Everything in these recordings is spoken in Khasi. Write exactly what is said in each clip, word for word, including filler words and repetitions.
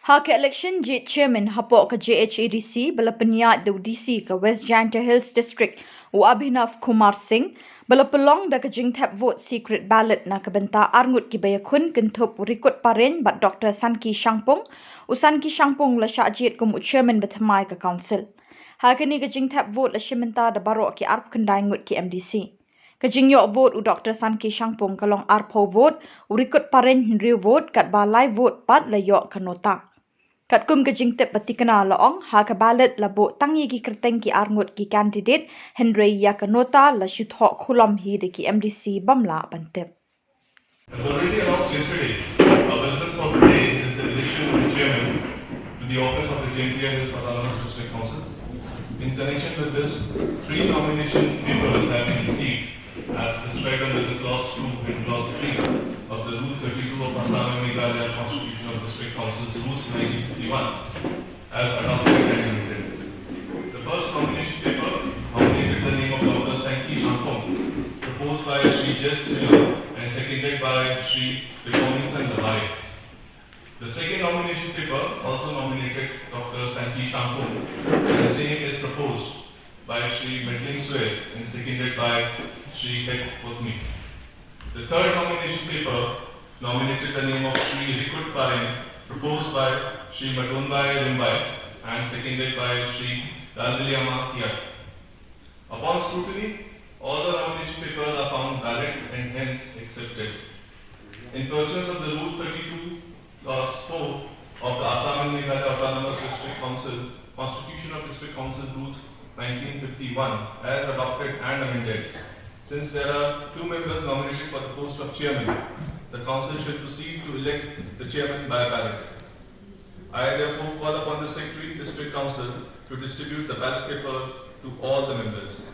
Ha ka election jied chairman hapoh ka J H A D C ba la pynïaid da u D C ka West Jaintia Hills District, u Abhinav Kumar Singh, ba la pynlong da ka jingthep vote secret ballot na ka bynta arngut kiba ïakhun kynthup u Rikut Pareng bad Doctor Sanki Shangpung, u Sanki Shangpung la shah jied kum u chairman bathymmai ka council. Ha kane ka jingthep vote la shim bynta da baroh ki arphew khyndai ngut ki M D C. Ka jingïoh vote u Doctor Sanki Shangpung ka long arphew vote, u Rikut Pareng hynriew vote, katba lai vote pat la ïoh ka nota. Katkum ka jingtip ba thikna la ong, ha ka ballot la buh tang ïa ki kyrteng ki arngut ki candidate, hynrei ïa ka nota la shu thoh khulom hi da ki M D C bym lah ban tip. As already announced yesterday, our business for today is the election of the chairman to the office of the Jaintia Hills Autonomous District Council. In connection with this, three nomination papers have been received as prescribed under the clause two and clause three of the Rule thirty-two of Assam and Meghalaya Constitution of District Councils Rules nineteen fifty-one as adopted and amended. The first nomination paper nominated the name of Doctor Sanki Shangpung, proposed by Shri Jess Singh and seconded by Shri Bikomisen Dabai. The second nomination paper also nominated Doctor Sanki Shangpung, and the same is proposed by Shri Medling Sued and seconded by Shri Hek Potmi. The third nomination paper nominated the name of Shri Rikut Pareng, proposed by Shri Madonbai Rimbai and seconded by Shri Dalviliama Thiat. Upon scrutiny, all the nomination papers are found valid and hence accepted. In pursuance of the Rule thirty-two, Clause four of the Assam and Meghalaya Autonomous District Council Constitution of District Council Rules nineteen fifty-one, as adopted and amended, since there are two members nominated for the post of chairman, the council should proceed to elect the chairman by ballot. I therefore call upon the Secretary, District Council, to distribute the ballot papers to all the members.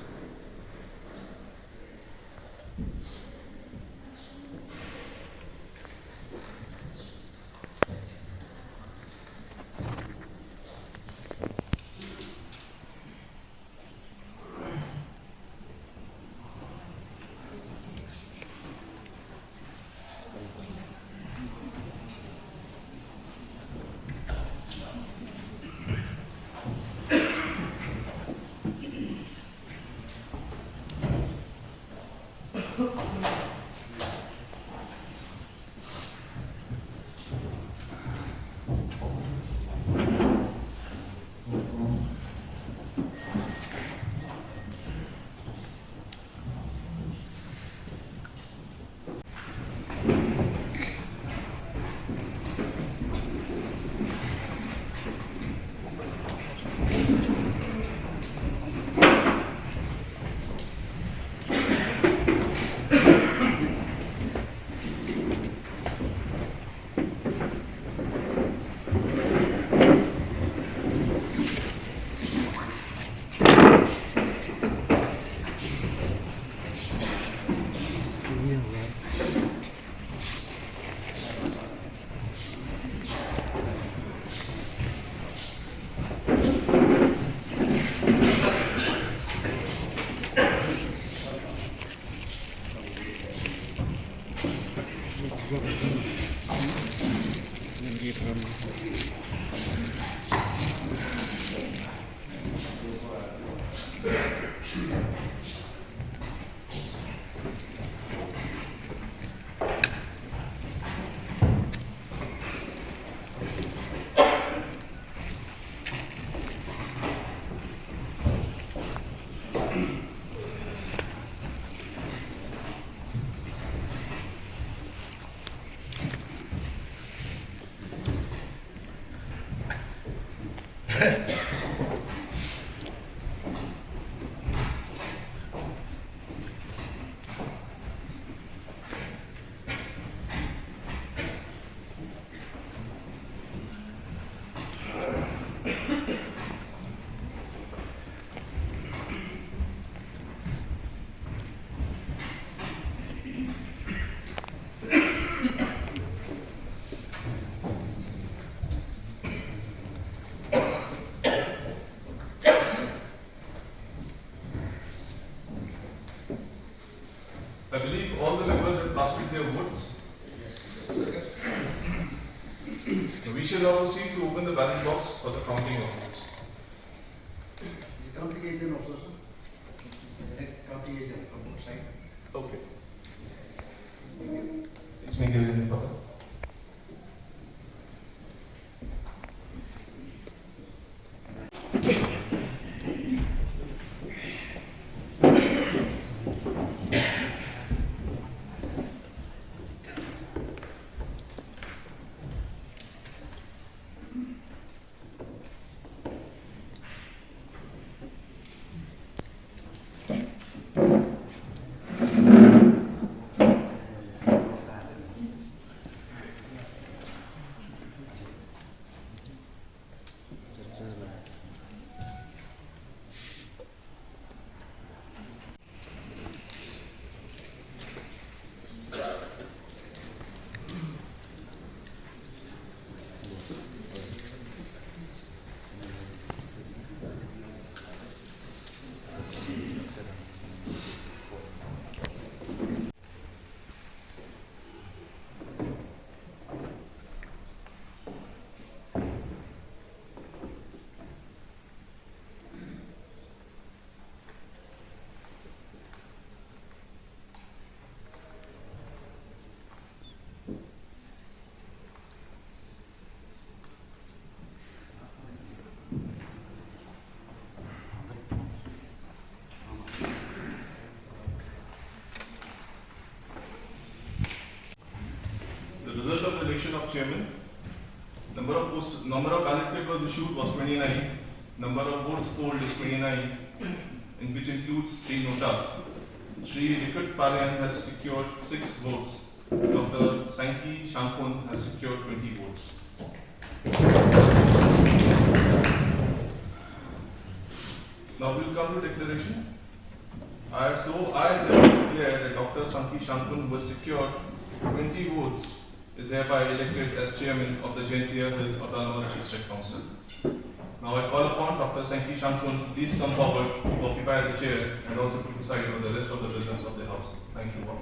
We'll proceed to open the ballot box for the counting of votes. The counting agent also, sir. The counting agent from both sides. Okay. Please make your way further. The result of the election of chairman: number of post, number of ballot papers issued was twenty-nine, number of votes polled is twenty-nine, in which includes three nota. Shri Rikut Parian has secured six votes. Doctor Sankey Shangkun has secured twenty votes. Now we'll come to declaration. I so I therefore declare that Doctor Sankey Shangkun, who has secured twenty votes, is hereby elected as chairman of the Jaintia Hills Autonomous District Council. Now I call upon Doctor Sankey Shangkun to please come forward to occupy the chair and also to preside over the rest of the business of the house. Thank you all.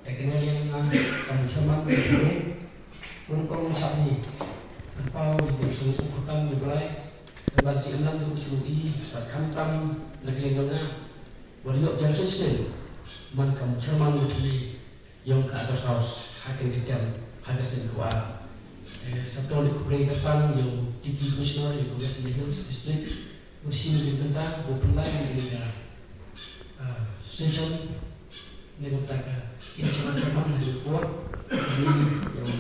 Te kane liang nga kam shamang kane, kun kong sah ni. Kan pau di kun sung u khutam di Blai. Kan ban chi anam di kun sung i, bad khamtam na kane liang nga. Wan ïoh ïa shisien man kam chairman u thli ïong ka August House ha kane ka term ha ka sien kaba ar. Eh, sa to leit khublei kyrpang ïa u Deputy Commissioner ïa ka West Jaintia Hills District. Bad shisien na ka bynta ba u pynlait ïa kane ka, ah, session, na ka bynta ka election of chairman ha kane ka por. Ïa u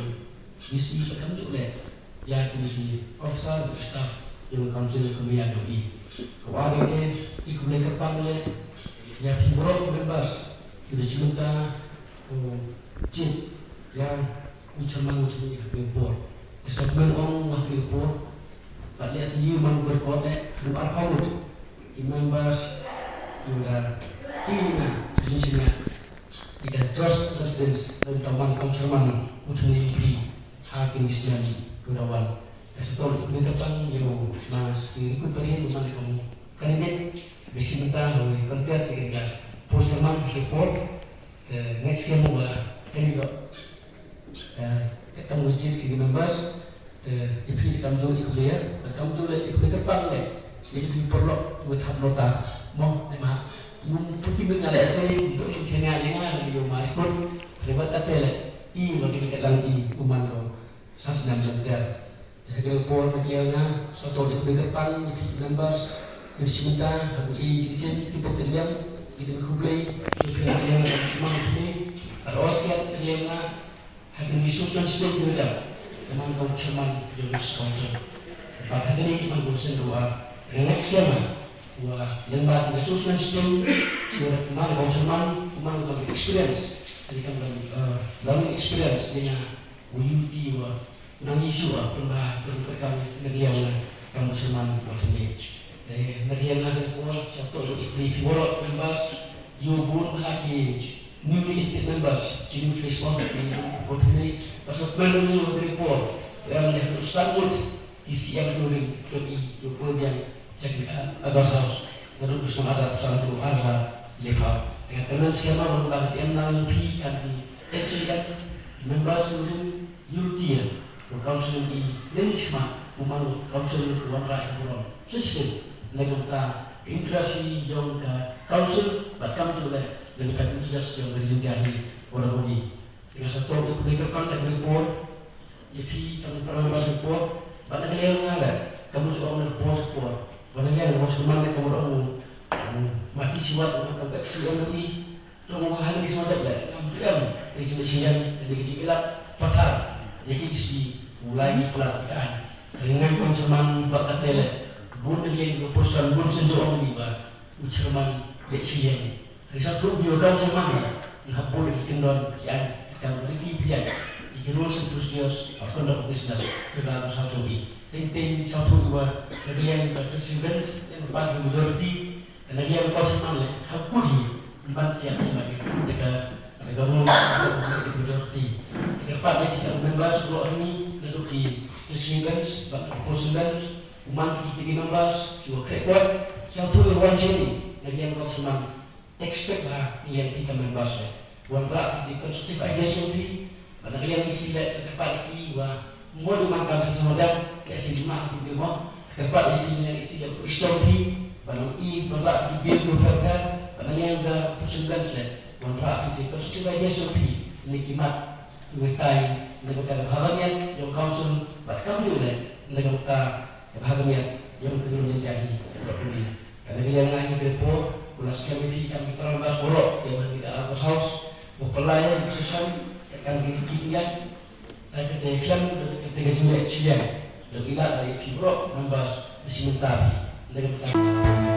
D C bad kumjuh leh ïa kine ki officer bad staff ïa ka council kumba ïa ka i. Kaba ar te i khublei kyrpang leh ïa phi baroh ki members kiba shim bynta u chief ïa u chairman u chairman ha kane ka por. Te sa pynban ong ha kane ka por bad lehse ïa u man u record leh u arphew ngut ki members kiba da ïeng na ka jingsngewbha ïa ka trust confidence na u Tawman kam chairman u thung ïa phi ha kine ki snem kiba da wan. Ka sdang ïa kane ka tang ïa u Mas Rikut Parian u man ïa ka candidate ba shim bynta ha u contest ïa ka post chairman ha ka por. Te ngeit skhem ba kane ka, eh, ka kam ka jingïeit ki members. Te ïa phi te kamjooh ïa khublei, te kamjooh leh ïa khublei kyrpang leh ïa ki paralok kiba thap nota. Mo, te ma ngum pyrkhat mynta leh sei ba ki ïa nga ïa nga ïa u Mas Rikut. Te ba ta te leh I ba ki katlang i u man ko sa snem jam ter. Te ha kane ka por na ki ïa nga sa to dei kyrpang ïa ki members ki dei shimta ha ki ktien ki pyrthei liang ki dei khublei ki pyrthei liang ki shimang ki ar os ki ïa nga ha kane ki suspension ki dei. Te man ko chairman jong ka council. Ba ha kane ki man ko sen ruwa. Next year wa lem bad ka suspension ki dei man ko chairman man ko experience. Kane ka learning experience ïa nga. U ïohi wa nang ïohi wa pynbha pynbha kam na ka liang na ka Musulman wa tynne. Eh, na ka liang na ka por sha to ïohi ki warok members ïohi bun ha ki newly elected members ki new face wa tynne. Wa tynne pasal pynbha ïohi wa tynne por em ne u start with ki C M tu ring ki ïohi ki pynbiang check August House. Naduh u snem arhajar arphew san haduh arhajar arphew. Te ka kyrmen skhem ba ka C M nang phi kan ki H C M members tu ring European, u council i len shma, u man u council u wanrah i burom. Shisien, na ka bynta ka interest i jong ka council, bad kam ju leh, na ka interest jong ka region jong ngi, u ra buni. Te nga sa tong i pynlong kyrpang da ka report, ïa phi kam pynlong ba report, bad na ka liang nga leh, kam ju ong na report report. Bad na ka liang nga sa man na ka report ong, ma phi siwat, ma ka H C M i, Long wa hali ki sma dep le, ngam ju em, ki jingïaseng, ki jingïalap pathar, ïa ki shi u lai ki pla ka ai. Ringna kam chairman ba ka tele, bun de ïa ki person, bun sen jong di ba u chairman ïa shi ïa. Ri sa tu bi kam chairman la, na bun ki kyndon ki ai, ki kam ri ki biang, ïa ki rules and procedures of conduct of business, ki la ka sa jong di. Teng teng sa tu wa, ri ïa ka presidents, ïa ka party majority, Ka na liang ko chairman le, ha kut hi, ban siap hi ma ki, te ka, te ka rule, te ka majority. Te ka pat le ki ka members, ro ni, na duk ki, ki presidents, ba ki presidents, man ki, ki members, ki wa kre kwat, sa tu le wan jeni, na liang ko chairman, expect ha, liang ki ka members le. Wan ra ki, ki constructive ideas yong ki, Ba na ka liang i si le ka kyrpad ïa ki wa mo du man kam sa sngewdang, ïa si jingma ki bi mo. Ka kyrpad ïa ki liang i si le ka istom phi, ba nang i ba ba ki bil ko fer fer, ba na liang ka pusin ben le. Wan ra ki ki constructive ideas yong phi, ne ki mat, ki wei tai, ne ba ka bha ban ïa, yong council, ba kam ju le, ne ka ta, ka bha ban ïa, yong ka bil ne jai, ba puni. Ka na ka liang nga hi ka por, ku la skhem ïa phi kam ki tram bas borok, ïa man ki da Argos House, u pynlai ïa ka session, ka kan ki ki ki ngan, ka ka te khlem, ka te ka jingleh chiliang, da ki la da ïa phi borok, man bas, da si mynta phi, da ka mynta.